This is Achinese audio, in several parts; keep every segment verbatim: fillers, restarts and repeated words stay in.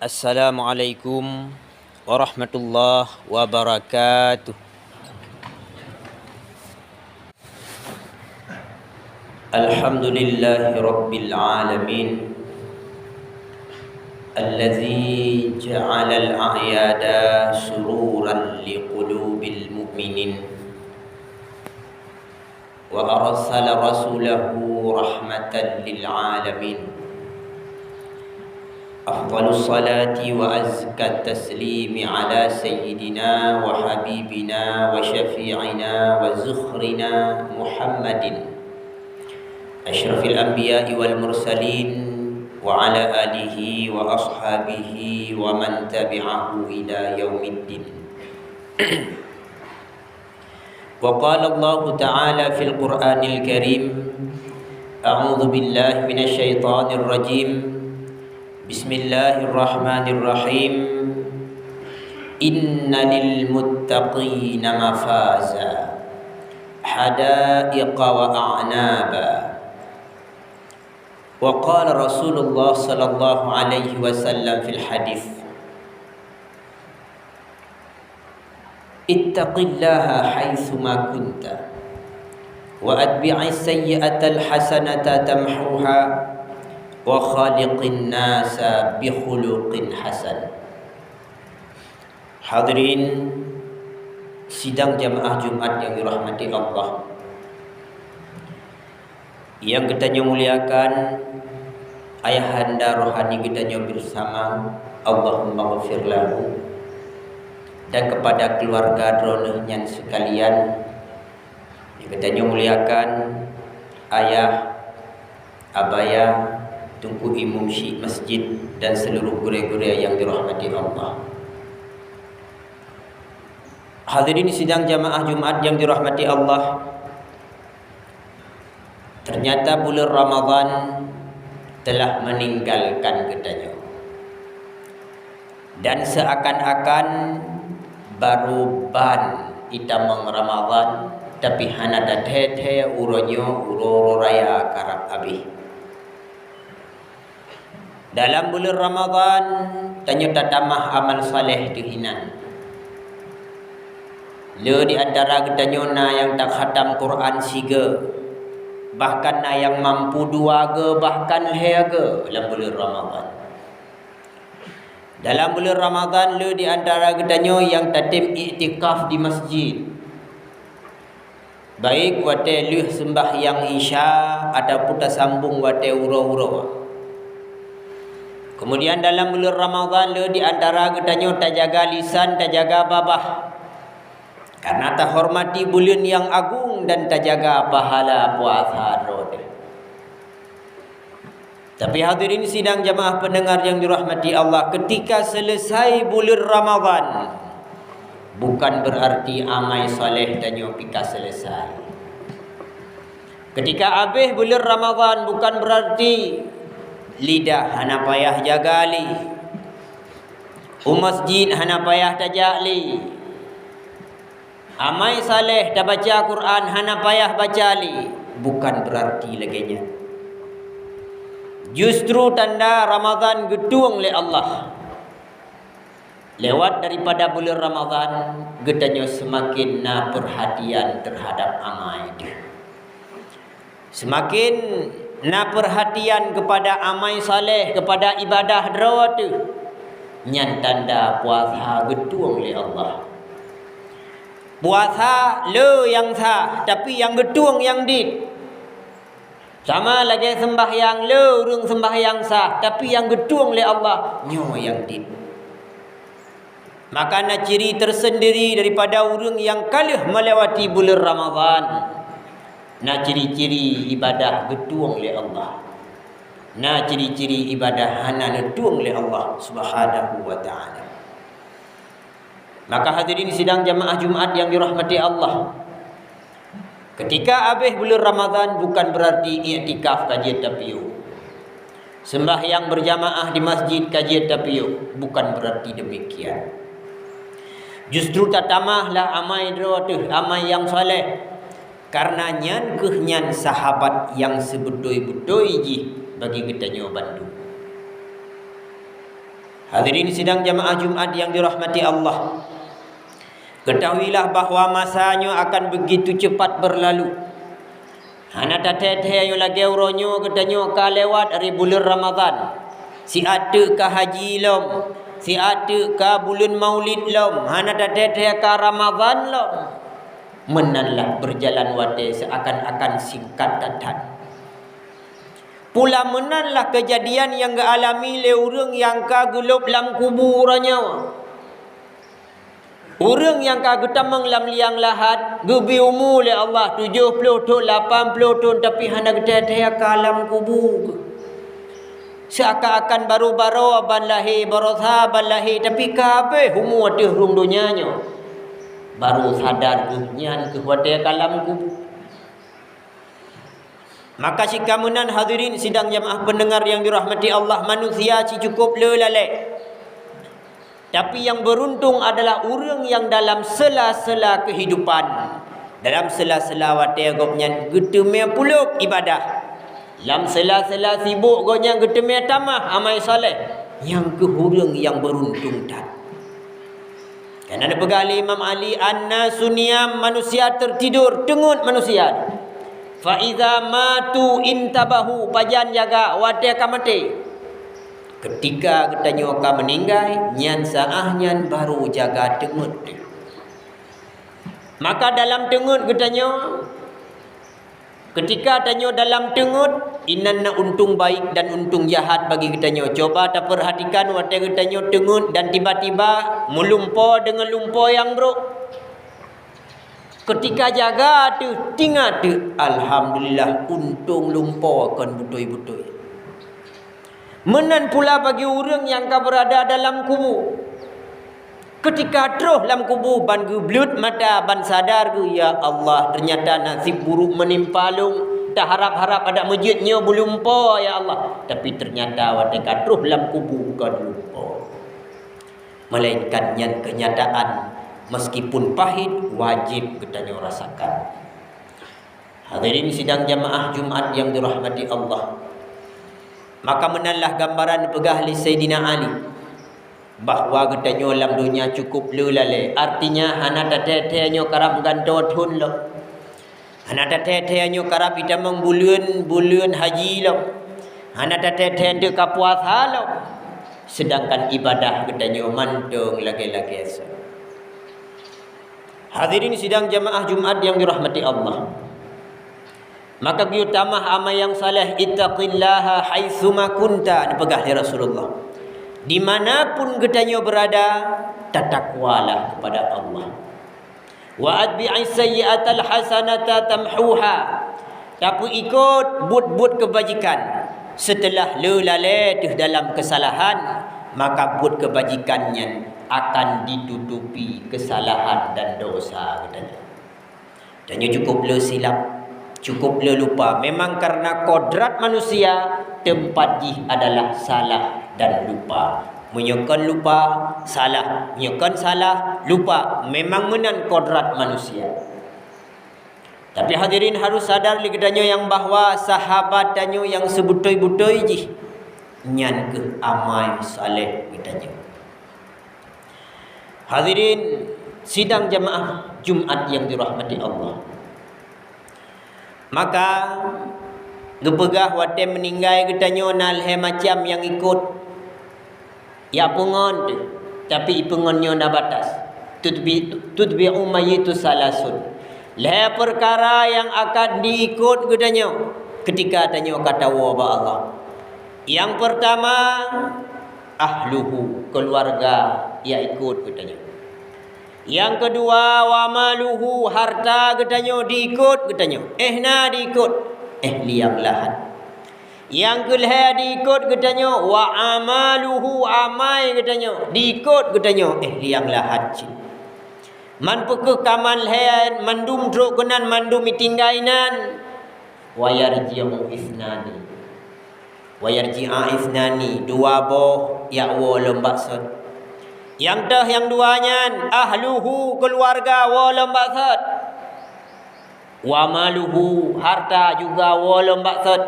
Assalamualaikum warahmatullahi wabarakatuh. Alhamdulillahirabbil alamin. Allazi ja'alal a'yada sururan liqulubil mu'minin. Wa arsala rasulahu rahmatan lil alamin. Afdhalus salati wa azkat taslimi ala sayyidina wa habibina wa syafi'ina wa zukhrina Muhammadin, asyrafil anbiya'i wal mursalin, wa ala alihi wa ashabihi wa man tabi'ahu ila yaumiddin. Wa qala Allahu ta'ala fil Qur'anil Karim, a'udzu billahi minasy syaithanir rajim. Bismillahirrahmanirrahim. Inna lil muttaqina mafaza, hadaiqa wa a'naba. Wa qala Rasulullah sallallahu alaihi wasallam fil hadits, "Ittaqillaha haitsuma kunta, wa atbi'is sayyi'atal hasanata tamhuha, wa khaliqin nasa bi khuluqin hasan." Hadirin sidang jamaah Jumat yang dirahmati Allah. Nyang geutanyoe muliakan ayahanda rohani geutanyoe bersama, Allahumma ghfir lahu, dan kepada keluarga droeneuh nyan sekalian. Nyang geutanyoe muliakan ayah, abaya, Teungku Imum Syik Masjid, dan seluruh gurée-gurée yang dirahmati Allah. Hadirin sidang jamaah Jumat yang dirahmati Allah. Ternyata buleuen Ramadhan telah meninggalkan geutanyoe. Dan seakan-akan baru ban itamong Ramadhan, tapi hana tathée-thée uroe nyoe uroe-uroe raya karab abéh. Dalam buleuen Ramadhan, tanyoe tatamah amal saleh teuh inan. Le di antara geutanyoe na nyang takhatam Quran sigoe, bahkan na nyang mampu dua goe, bahkan lhée goe lam buleuen Ramadhan. Dalam buleuen Ramadhan, le di antara geutanyoe nyang tatem iktikaf di masjid, baik watée lheueh seumbahyang Isya ataupun tasambong watée uroe-uroe. Kemudian dalam buleuen Ramadhan, le di antara geutanyoe tajaga lisan, tajaga babah, karena tahormati buleuen nyang agong dan tajaga pahala puasa droe teuh. Tapi hadirin sidang jamaah pendengar yang dirahmati Allah, ketika selesai buleuen Ramadhan, bukan berarti amai saleh tanyoe pih ka selesai. Ketika abéh buleuen Ramadhan, bukan berarti lidah hana payah jaga lé, u masjid hana payah tajak lé, amai saleh tabaca Quran hana payah baca lé, bukan berarti lagée nyan. Justru tanda Ramadhan geutueng lé Allah. Lewat daripada buleuen Ramadhan, geutanyoe seumaken na peurhatian teuhadap amai teuh. Seumaken na peurhatian keupada amai saleh, keupada ibadah droe teuh, nyan tanda puasa geutueng lé Allah. Puasa le nyang sah, tapi nyang geutueng nyang dit. Sama lagée seumbahyang, le ureuëng seumbahyang sah, tapi nyang geutueng lé Allah nyoe nyang dit. Maka na ciri tersendiri daripada ureuëng nyang ka lheueh melewati buleuen Ramadhan. Na ciri-ciri ibadah geutueng lé Allah. Na ciri-ciri ibadah hana neutueng lé Allah Subhanahu wa Ta'ala. Maka hadirin sidang jamaah Jumat yang dirahmati Allah, ketika abéh buleuen Ramadhan bukan berarti iktikaf ka jeuet tapiôh. Seumbahyang berjamaah di masjid ka jeuet tapiôh, bukan berarti demikian. Justru tatamah lah amai droe teuh, amai nyang saleh. Karena nyan kheueh nyan sahabat nyang seubeutôi-beutôi jih bagi geutanyoe bandum. Hadirin sidang jamaah Jumat yang dirahmati Allah. Ketahuilah bahwa masa nyoe akan begitu cepat berlalu. Hana tateuthée nyoe lagée uroe nyoe geutanyoe ka lewat ari buleuen Ramadhan. Siat teuk ka haji lom, siat teuk ka buleuen Maulid lom, hana tateuthée ka Ramadhan lom. Meunan lah beujalan watée seuakan-akan singkat that-that. Pula meunan lah keujadian nyang geualami lé ureuëng nyang ka geulôb lam kubu uroe nyoe. Ureuëng nyang ka geutamong lam liang lahat, geubri umu lé Allah tujoh ploh thon, lapan ploh thon, tapi hana geuteuthée ka lam kubu. Seuakan-akan barô-barô ban lahé, barosa ban lahé, tapi ka habéh umu ateueh rhueng donya nyoe. Barô sadar geuh nyan keuh watée ka lam kubu. Maka sikameunan hadirin sidang jamaah pendengar yang dirahmati Allah, manusia cukôp le lalée. Tapi nyang beuruntung adalah ureuëng nyang dalam sela-sela keuhidupan, dalam sela-sela watée gobnyan geuteumé pulôk ibadah, lam sela-sela sibôk gobnyan geuteumé tamah amai saleh, nyang keuh ureuëng nyang beuruntung that. Kana neupeugah lé Imam Ali, "An-nasu niyam," manusia teutidor, teungeut manusia. "Fa iza matu intabahu," pajan jaga watée ka maté. Keutika geutanyoe ka meuninggai, nyan saát nyan barô jaga teungeut. Maka dalam teungeut geutanyoe, keutika tanyoe dalam teungeut, inan na untông baik dan untông jahat bagi geutanyoe. Cuba tapeurhatikan watée geutanyoe teungeut dan tiba-tiba meulumpoe deungon lumpoe nyang brôk. Keutika jaga teuh, tingat teuh, alhamdulillah, untông lumpoe kon beutôi-beutôi. Meunan pula bagi ureuëng nyang ka beurada dalam kubu. Keutika troh lam kubu ban geubleuet mata ban sadar geuh, "Ya Allah, teunyata naseb buruk meunimpa lôn. Taharab-harab adak meujeuet nyoe beulumpoe, ya Allah." Tapi teunyata watée ka troh lam kubu kon lumpoe. Melainkan nyan keunyataan, meskipun pahit, wajéb geutanyoe rasakan. Hadirin sidang jamaah Jumat yang dirahmati Allah. Maka meunanlah gambaran peugah lé Saidina Ali, bahwa geutanyoe lam donya cukôp le lalée, artinya hana tateuthée nyoe karab gantoe thon lom. Hana tateuthée nyoe karab itamong buleuen, buleuen haji lom. Hana tateuthée nteuk ka puasa lom. Sedangkan ibadah geutanyoe mantong lagée-lagée soe. Hadirin sidang jamaah Jumat yang dirahmati Allah. Maka geuyue tamah amai nyang saleh, "Ittaqillaha haitsuma kunta," dipeugah lé Rasulullah. Dimanapun geutanyoe beurada, tatakwalah kepada Allah. "Wa atbi'is sayyi'atal hasanata tamhuha." Tapeuikot buet-buet keubajikan. Seuteulah le lalée teuh dalam keusalahan, maka buet keubajikan nyan akan ditutupi keusalahan dan dosa geutanyoe. Tanyoe cukôp le silap, cukôp le lupa. Memang kareuna kodrat manusia, teumpat jih adalah salah dan lupa. Meunyoe kon lupa, salah. Meunyoe kon salah, lupa. Memang meunan kodrat manusia. Tapi hadirin harus sadar lé geutanyoe nyang bahwa sahabat tanyoe nyang seubeutôi-beutôi jih, nyan keuh amai saleh geutanyoe. Hadirin sidang jamaah Jumat yang dirahmati Allah. Maka geupeugah watée meuninggai geutanyoe na lhée macam nyang ikot. Ya peungon teuh, tapi ipeungon nyoe na batas. Tutbi-, tutbi'u mayyitu salasun. Lhée peukara nyang akan diikot geutanyoe keutika tanyoe ka tawoe bak Allah. Nyang peurtama, ahluhu, keuluwarga ya ikot geutanyoe. Nyang keudua, wa maluhu, harta geutanyoe diikot geutanyoe. Éh na diikot, éh liang lahat. Nyang keulhée diikot geutanyoe, wa amaluhu, amai geutanyoe diikot geutanyoe, éh liang lahat cit. Man peu kheueh ka man lhée mandum trok keunan mandum itinggai nan. Wa yarji'u isnani. Wa yarji'a isnani, dua boh jak woe lom bak sot. Nyang teuh nyang dua nyan, ahluhu, keuluwarga woe lom bak sot. Wa maluhu, harta juga woe lom bak sot.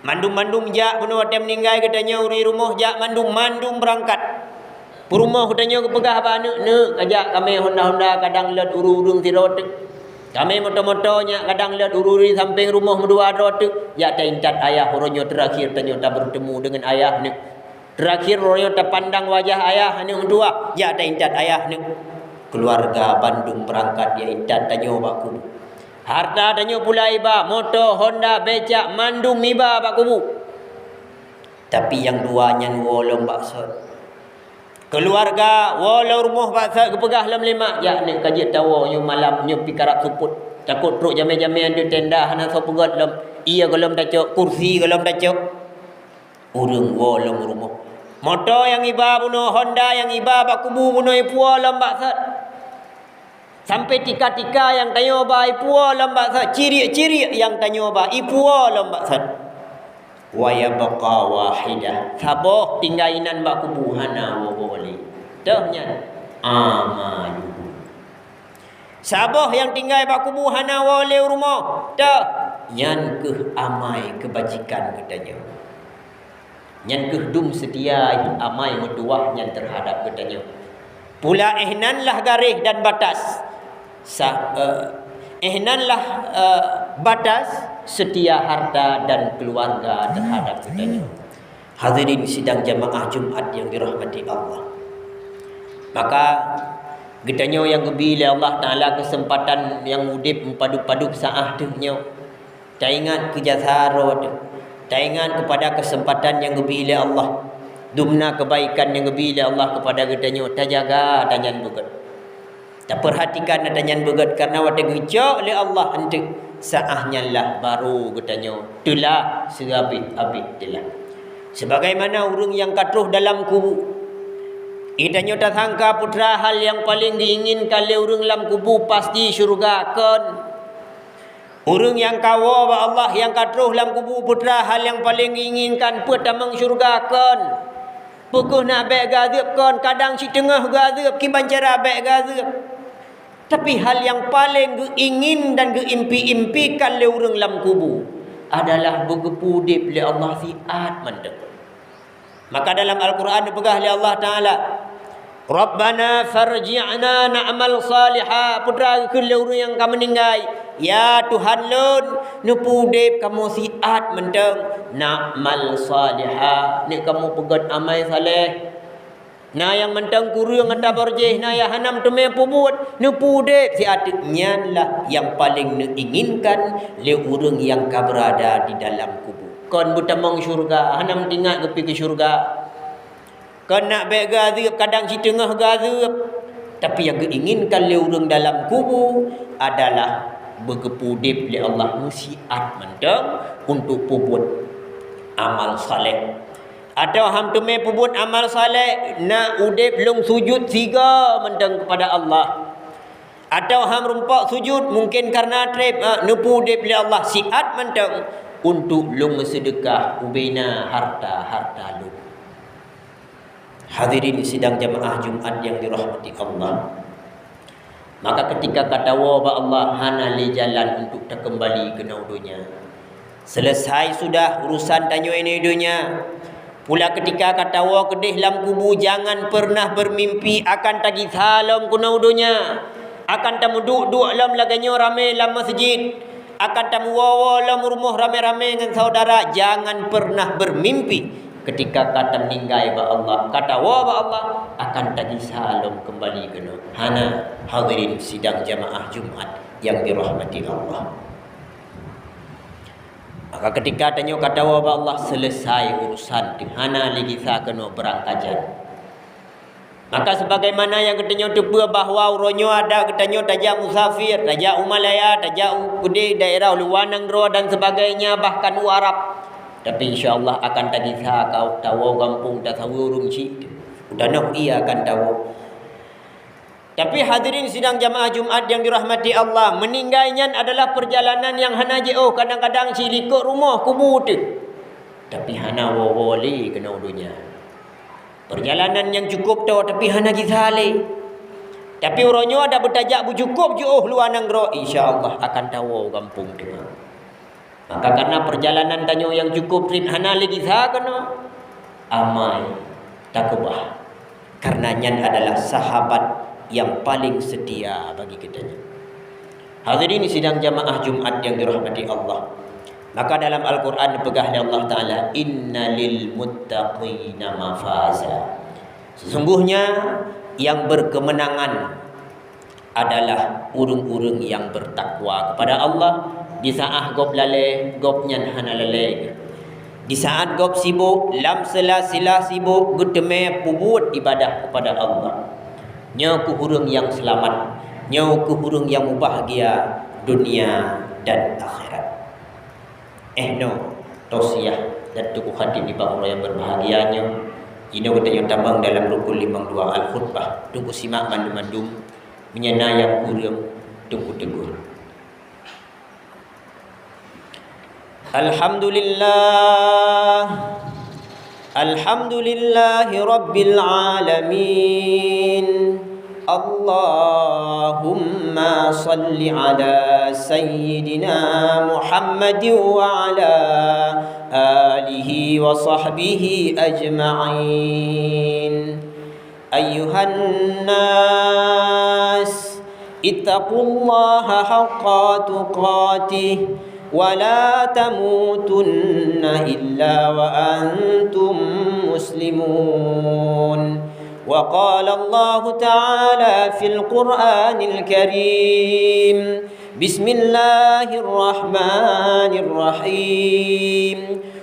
Mandum-mandum jak bunoe watée meuninggai geutanyoe, ureuëng rumoh jak mandum, mandum beurangkat. Peurumoh geutanyoe geupeugah bak aneuëk, "Neuk, kajak kamé honda-honda, kadang lét ureuëng-ureuëng sidroe teuk. Kamé moto-moto nyak, kadang lét ureuëng-ureuëng sampéng rumoh meudua droe teuk." Jak taintat ayah, uroe nyoe teurakhir tanyoe tabeurtemu deungon ayah neuk. Teurakhir uroe nyoe tapandang wajah ayah aneuëk meutuwah, jak taintat ayah neuk. Keuluwarga bandum beurangkat jak intat tanyoe bak kubu. Harta tanyoe pula iba, moto, honda, becak, mandum iba bak kubu. Tapi nyang dua nyan woe lom bak sot. Keuluwarga woe lom rumoh bak sot, geupeugah lom lé mak, "Jak neuk, ka jeuet tawoe nyoe malam nyoe pih karab seupôt. Takot trok jamé-jamé di tenda hana soe peugét lom, ié gohlom tacok, kursi gohlom tacok." Ureuëng woe lom rumoh. Moto nyang iba bunoe, honda nyang iba bak kubu bunoe, ipuwoe lom bak sot. Sampai tika-tika nyang tanyoe ba ipuwoe lom bak sot, ciriek-ciriek nyang tanyoe ba ipuwoe lom bak sot. Wa yabqa wahidah, saboh tinggai inan bak kubu hana woe-woe lé. Toh nyan amaluhu. Saboh nyang tinggai bak kubu hana woe lé u rumoh. Toh, nyan kheueh amai keubajikan geutanyoe. Nyan kheueh dum seutia amai meutuwah nyan teuhadab geutanyoe. Pula éh nan lah garéh dan batas. Sa-, eh, éh nan lah, eh, batas seutia harta dan keuluwarga teuhadab geutanyoe. Hadirin sidang jamaah Jumat nyang dirahmati Allah. Maka, geutanyoe nyang geubi lé Allah Taala keuseumpatan nyang udeb meupadub-padub saát teuh nyoe, taingat keu jasa droe teuh, taingat keupada keuseumpatan nyang geubi lé Allah, dumna keubaikan nyang geubi lé Allah keupada geutanyoe, tajaga tanyan beugét. Tapeurhatikan ata nyan beugét, kareuna watée geucok lé Allah eunteuk, saát nyan lah barô geutanyoe teulah sihabéh-habéh teulah. Sebagaimana ureuëng nyang ka troh dalam kubu, geutanyoe tasangka peue teuma hal nyang paleng geuinginkan lé ureuëng lam kubu, pasti syeuruga kon. Ureuëng nyang ka woe bak Allah nyang ka troh lam kubu, peue teuma hal nyang paleng geuinginkan, peuet tamong syeuruga kon. Peu kheueh nak bék geuazeueb kon, kadang siteungoh geuazeueb, kiban cara bék geuazeueb. Tapi hal nyang paleng geuingin dan geuimpi-impikan lé ureuëng lam kubu adalah beugeupeudeb lé Allah siat mantong. Maka dalam Al-Quran dipeugah lé Allah Taala, "Rabbana farji'na na'mal saliha." Peue teuma geukheun lé ureuëng nyang ka meuninggai, "Ya Tuhan lôn, neupeudeb kamoe siat mantong, na'mal saliha, neuk kamoe peugét amai saleh." Na nyang mantong kureueng atawa barjéh, na nyang hana meuteumé peubuet, neupeudeb siat teuk, nyan lah nyang paleng neuinginkan lé ureuëng nyang ka beurada di dalam kubu. Kon beutamong syeuruga, hana meutingat geupike syeuruga. Kon nak bék geuazeueb, kadang siteungoh geuazeueb. Tapi nyang geuinginkan lé ureuëng dalam kubu adalah beugeupeudeb lé Allah meusiat mantong untuk peubuet amal saleh. Atawa hana meuteumé peubuet amal saleh, na udeb lôn sujut sigoe mantong keupada Allah. Atawa hana meurumpok sujut, mungken kareuna treb, ha, neupeudeb lé Allah siat mantong untuk lôn meuseudeukah ubena harta-harta lôn. Hadirin sidang jamaah Jumat nyang dirahmati Allah. Maka ketika ka tawoe bak Allah, hana lé jalan untuk takeumbali keunoe donya. Selesai sudah urusan tanyoe nyoe donya. Pula ketika ka tawoe keudeh lam kubu, jangan pernah bermimpi akan tagisa lom keunoe donya, akan tameuduek-duek lom lagée nyoe ramé lam masjid, akan tameuwoe-woe lom rumoh ramé-ramé ngon saudara. Jangan pernah bermimpi ketika ka tameuninggai bak Allah, ka tawoe bak Allah, akan tagisa lom keumbali keunoe. Hana, hadirin sidang jamaah Jumat nyang dirahmati Allah. Maka ketika tanyoe ka tawoe bak Allah, selesai urusan teuh, hana lé gisa keunoe beurangkajan. Maka sebagaimana nyang geutanyoe teupeue bahwa uroe nyoe adak geutanyoe tajak musafir, tajak u Malaya, tajak u keudeh daerah luwa nanggroe dan sebagainya, bahkan u Arab. Tapi insya Allah akan tagisa ka tawoe gampông, tasaweue ureuëng chik, u tanoh ié akan tawoe. Tapi hadirin sidang jamaah Jumat nyang dirahmati Allah, meuninggai nyan adalah peurjalanan nyang hana jiôh, kadang-kadang silikot rumoh kubu teuh. Tapi hana woe-woe lé keunoe donya. Peurjalanan nyang cukôp toe, tapi hana gisa lé. Tapi uroe nyoe adak beutajak beucukôp jiôh luwa nanggroe, insya Allah akan tawoe gampông teuma. Maka karena perjalanan tanyoe nyang cukup treb hana lé gisa keunoe, amai takeubah. Karena nyan adalah sahabat yang paling setia bagi kita. Hadirin sidang jamaah Jumat yang dirahmati Allah. Maka dalam Al-Quran dipeugah lé Allah Ta'ala, "Inna lil muttaqina mafaza." Sesungguhnya yang berkemenangan adalah ureuëng-ureuëng nyang bertakwa kepada Allah. Di saat gob lalée, gobnyan hana lalée. Di saat gob sibok, lam sela-sela sibok geuteumé peubuet ibadah kepada Allah. Nyoe keuh ureuëng nyang seulamat, nyoe keuh ureuëng nyang mubahgia dunia dan akhirat. Eh, nyoe tausiah dan teungku khatib nibak uroe nyang berbahagia nyoe. Jinoe geutanyoe tamong dalam rukun limong dua al-khutbah. Teungku simak mandum-mandum, meunyoe na nyang kureueng, teungku tegur. Alhamdulillah. Alhamdulillahi Rabbil Alamin. Allahumma salli ala Sayyidina Muhammadin wa ala alihi wa sahbihi ajma'in. Ayyuhan nas, ittaqullaha haqqa tuqatih, wa la tamutunna illa wa antum muslimun. Wa qala Allahu ta'ala fil Qur'anil Karim, Bismillahirrahmanirrahim.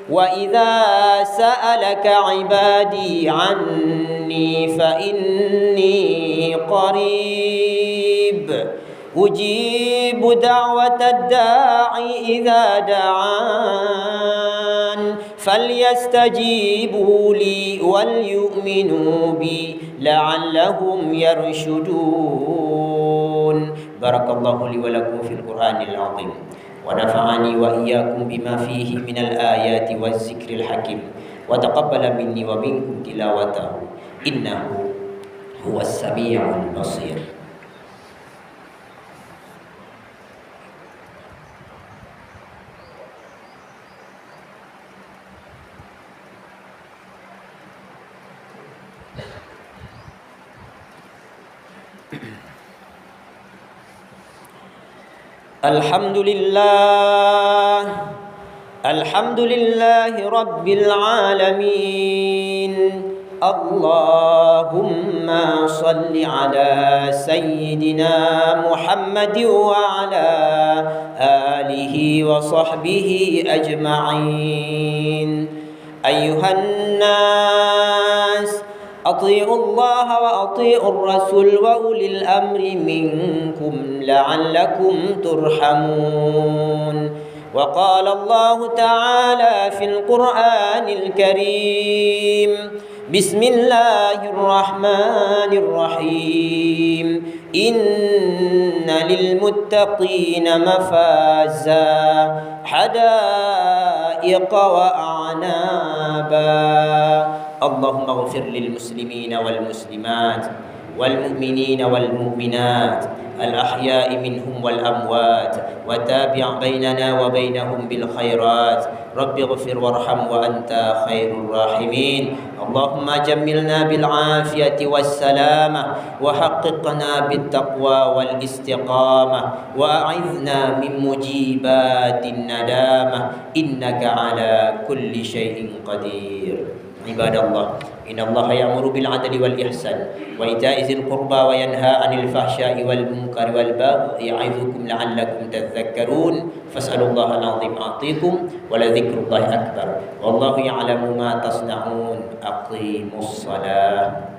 Wa idza sa'alaka ibadi anni fa inni qarib. Ujibu da'watad da'i idza da'an. Falyastajibu li wal yu'minu bi la'allahum yarshudun. Barakallahu li wa lakum fil Qur'anil azim. Wa nafa'ani wa iyyakum bima fihi minal ayati waz zikril hakim. Wa taqabbala minni wa minkum tilawatahu. Innahu huwas sami'ul basir. Alhamdulillah. Alhamdulillahi Rabbil Alamin. Allahumma salli ala Sayyidina Muhammad wa ala alihi wa sahbihi ajma'in. Ayyuhan nas, ati'ullaha wa ati'ur rasul wa ulil amri minkum la'allakum turhamun. Wa qala Allahu ta'ala fil Qur'anil Karim, Bismillahirrahmanirrahim. Inna lil muttaqina mafaza, hadaiqa wa a'naba. Allahumma ighfir lil muslimina wal muslimat, wal mu'minina wal mu'minat, al ahya'i minhum wal amwat, wa tabi' bainana wa bainahum bil khairat. Rabbighfir warham wa anta khairur rahimin. Allahumma jammilna bil afiyati was salamah, wa haqqiqna bit taqwa wal istiqamah, wa a'idna min mujibatin nadamah, innaka ala kulli syai'in qadir. Ibadallah, innallaha ya'muru bil adli wal ihsan, wa ita'i dzil qurba, wa yanha 'anil fahsya'i wal munkari wal baghi, ya'idzukum la'allakum tadzakkarun. Fas'alullahal 'azim a'tikum, wa la dzikrullahi akbar. Wallahu ya'lamu ma tasna'un. Aqimus shalah.